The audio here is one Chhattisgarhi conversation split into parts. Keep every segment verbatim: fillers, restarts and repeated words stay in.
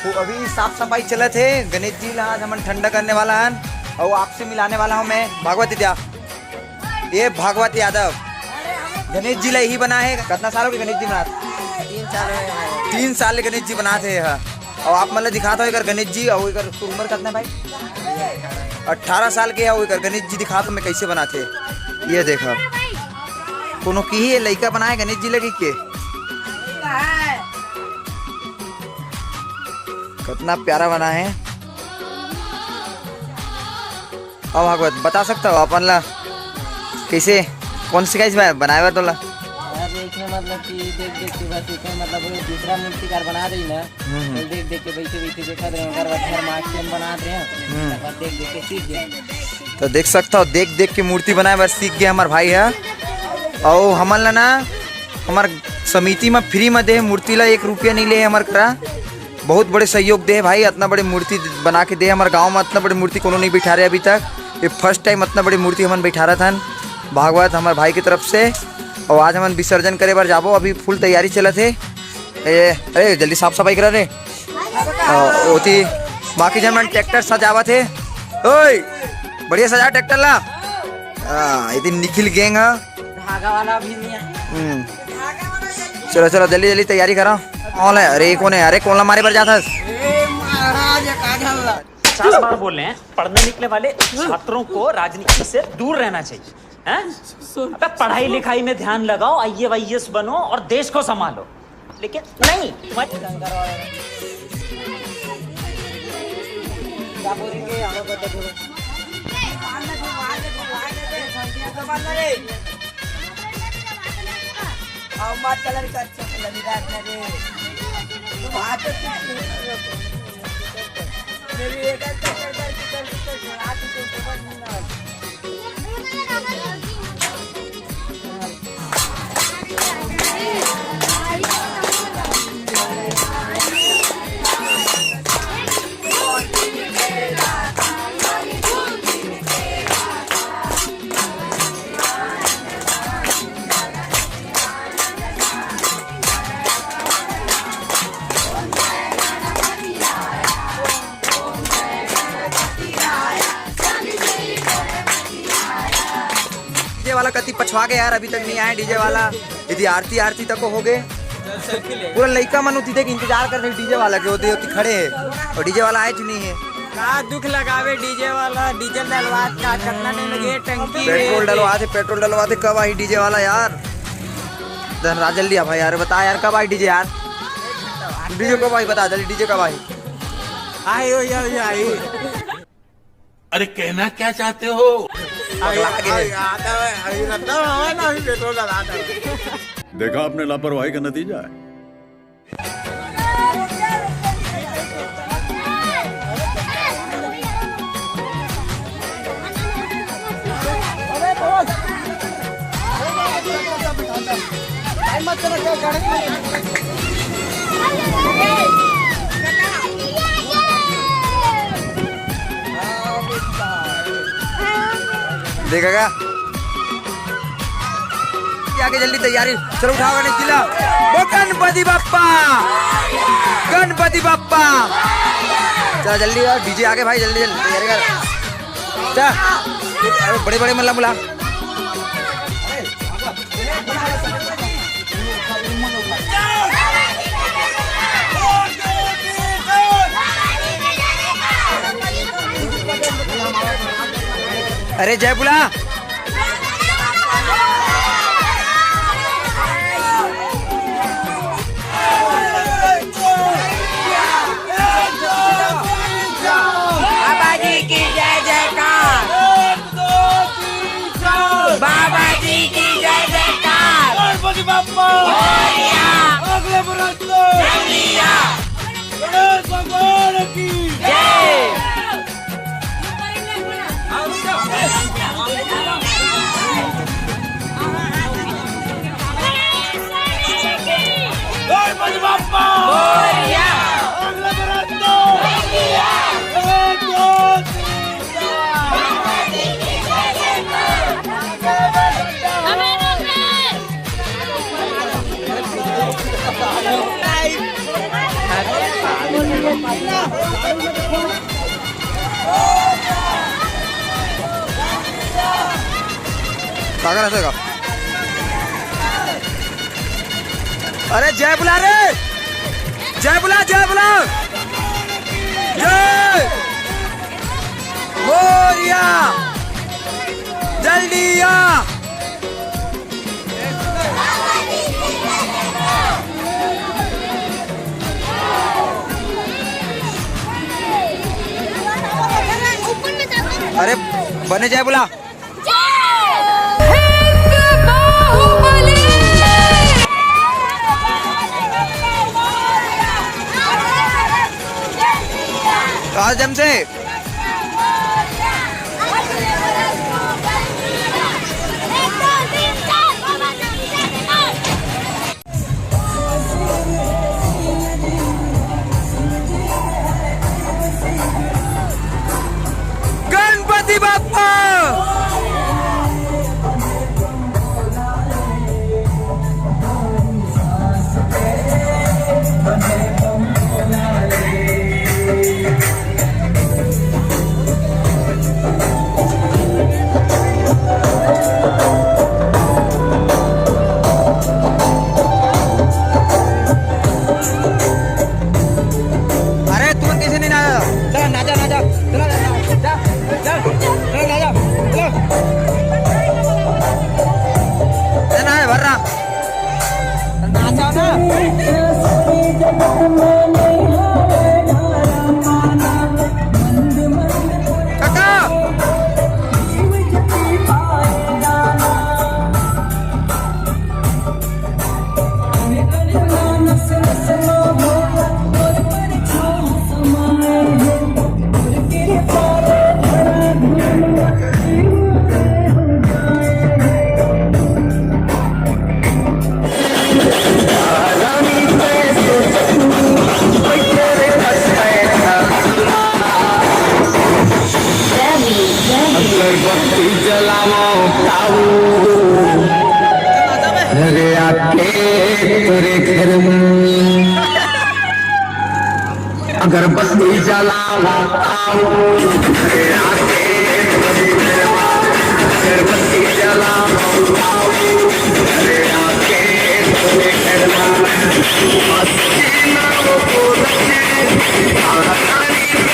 तो अभी साफ सफाई चलत हे। गणेश जी ला आज हमन ठंडा करने वाला हन और आपसे मिलाने वाला हूँ मैं भागवत यादव। ये भागवत यादव गणेश जी ला यही बना है। कितना साल हो गए गणेश जी बनात? तीन साल हो गए। तीन साल ले गणेश जी बनात हे। और आप मतलब दिखाता हो एकर गणेश जी, और एकर उम्र कितना है भाई? अठारह साल के है। वो एकर गणेश जी दिखाता मैं कैसे बनाते। ये देखा, कोनो की ही ये लइका बनाए गणेश जी लगी के। कितना प्यारा बना है। अब भागवत बता सकता हो अपन ला कैसे, कौन सिखाइस बा-, बनाए बर तोला? अरे इसमें मतलब कि देख देख के बस इसमें मतलब वो दूसरा मूर्तिकार बना रही ना, हम्म। तो देख देख के बैठे बैठे देखा रहे, ओकर बाद घर में आके हम बना रहे हैं, हम्म। ओकर बाद देख देख के सीख गए। तो देख सकता हो, देख देख के मूर्ति बनाए बर सीख गए हमार भाई है। और हमन ला ना, हमार समिति में फ्री में दे मूर्ति ला, एक रुपया नहीं ले हमार करा। बहुत बड़े सहयोग दे भाई, इतना बड़े मूर्ति बना के दे। हमारे गांव में इतना बड़े मूर्ति कोनो नहीं बैठा रहे अभी तक। ये फर्स्ट टाइम इतना बड़े मूर्ति हमन बैठा रहा था भागवत हमारे भाई की तरफ से। और आज हमन विसर्जन करे बर जाबो, अभी फुल तैयारी चलत हे। ए, अरे जल्दी साफ सफाई करा रे। आ, ओती बाकी जन मन ट्रैक्टर सजावत हे। ओए, बढ़िया सजा ट्रैक्टर ला। हाँ, ये दिन निखिल गैंग है। धागा वाला भी नहीं है। हम्म। चलो चलो जल्दी जल्दी तैयारी करो। कौन है? अरे कौन है? अरे कौन ला मारे बर जाता है? ए महाराज, काजल ला। पचास बार बोल रहे हैं, पढ़ने निकले वाले छात्रों को राजनीति से दूर रहना चाहिए, हैं? अबे पढ़ाई लिखाई में ध्यान लगाओ, आईएएस वाईएएस बनो और देश को संभालो। लेकिन नहीं, तुम्हारे डीजे वाला कति पछवा गया यार, अभी तक नहीं आया डीजे वाला। यदि आरती आरती तक हो गए, पूरा लइका मन उती देख इंतजार कर रहे डीजे वाला के, होते होती खड़े हैं और डीजे वाला आए चुनी है। का दुख लगावे डीजे वाला, डीजल डलवा का कितना नहीं लगे टंकी पेट्रोल में। डलवा थे, पेट्रोल डलवा थे, कब आई डीजे वाला यार? धनराज जल्दी आ भाई यार, बता यार कब आई डीजे यार? डीजे कब आई बता जल्दी, डीजे कब आई? आई हो या या आई। अरे कहना क्या चाहते हो? आई, पगला के। आई, आता है, आई रहता है ना, अभी पेट्रोल डलाता है। देखा आपने लापरवाही का नतीजा है। देखा क्या? आगे जल्दी तैयारी, चलो उठाओ गणेश जी ला। वो गणपति बप्पा, गणपति बप्पा। चलो जल्दी यार, डीजे आगे भाई, जल्दी जल्दी तैयारी कर। चल, अरे बड़े बड़े मल्ला बुला। अरे जय बुला। बाबा जी की जय जयकार। बाबा जी की जय जयकार। गणपति बप्पा मोरया। अगले बरस तो मोरया। गणेश भगवान की जय। गणपति बप्पा मोरया। अगले बरस तो मोरया। एक, दो, तीन, चार। काकर हंसेगा? अरे जय बुला रे, जय बुला, जय बुला, जय मोरिया, जल्दी आ। अरे बने जय बुला। आज जम से। गणपति बाप्पा। अरे तू कैसे नहीं नाचा? चला नाचा, नाचा, चला, चला, चला, चला, चला, नाचा, चला। चला, है, भर रहा। नाचा ना। काका। अगरबत्ती जलावो ताऊ, अरे आके तोरे घर में। अगरबत्ती जलावो ताऊ, अरे आके तोरे घर में। अगरबत्ती जलावो ताऊ, अरे आके तोरे घर में। मस्ती ना वो रखे, आसानी से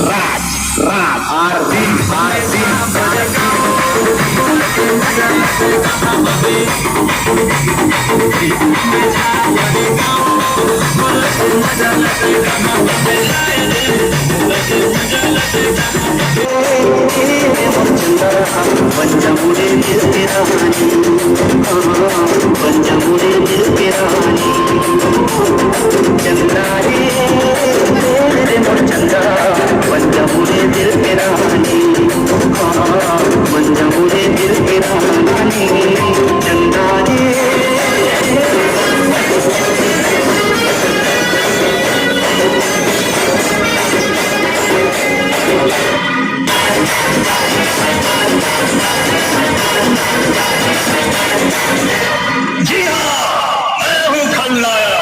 राज, राज, आरती, आरती। जी हाँ, मैं हूँ खलनायक।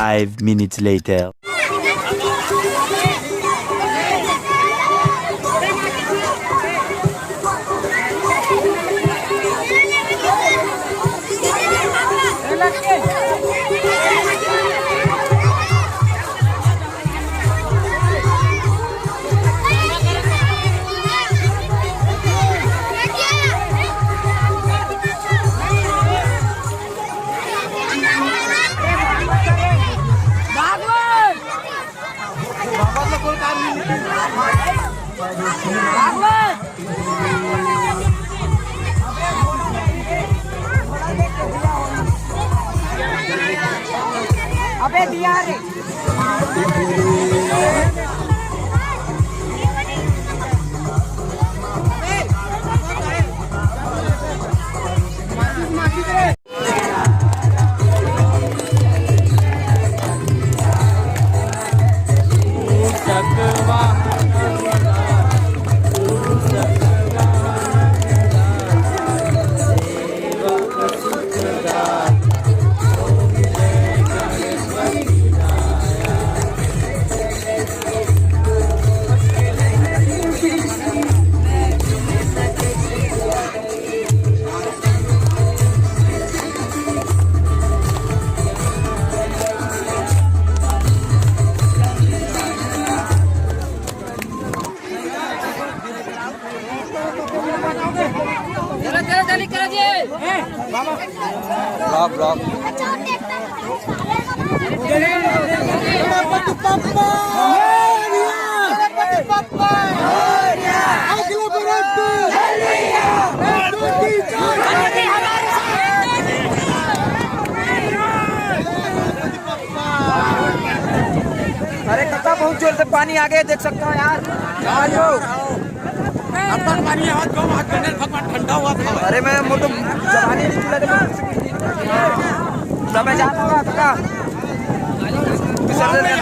Five minutes later. अबे दिया रे। Block, block. अरे कका, बहुत जोर से पानी आ गया, देख सकता हो यार। अपन पानी आवत, जो वहाँ गंडल भगवान ठंडा हुआ था। अरे मैं, मोर तो जवानी नहीं खुला था। सब मैं जाता हूँ कका। विसर्जन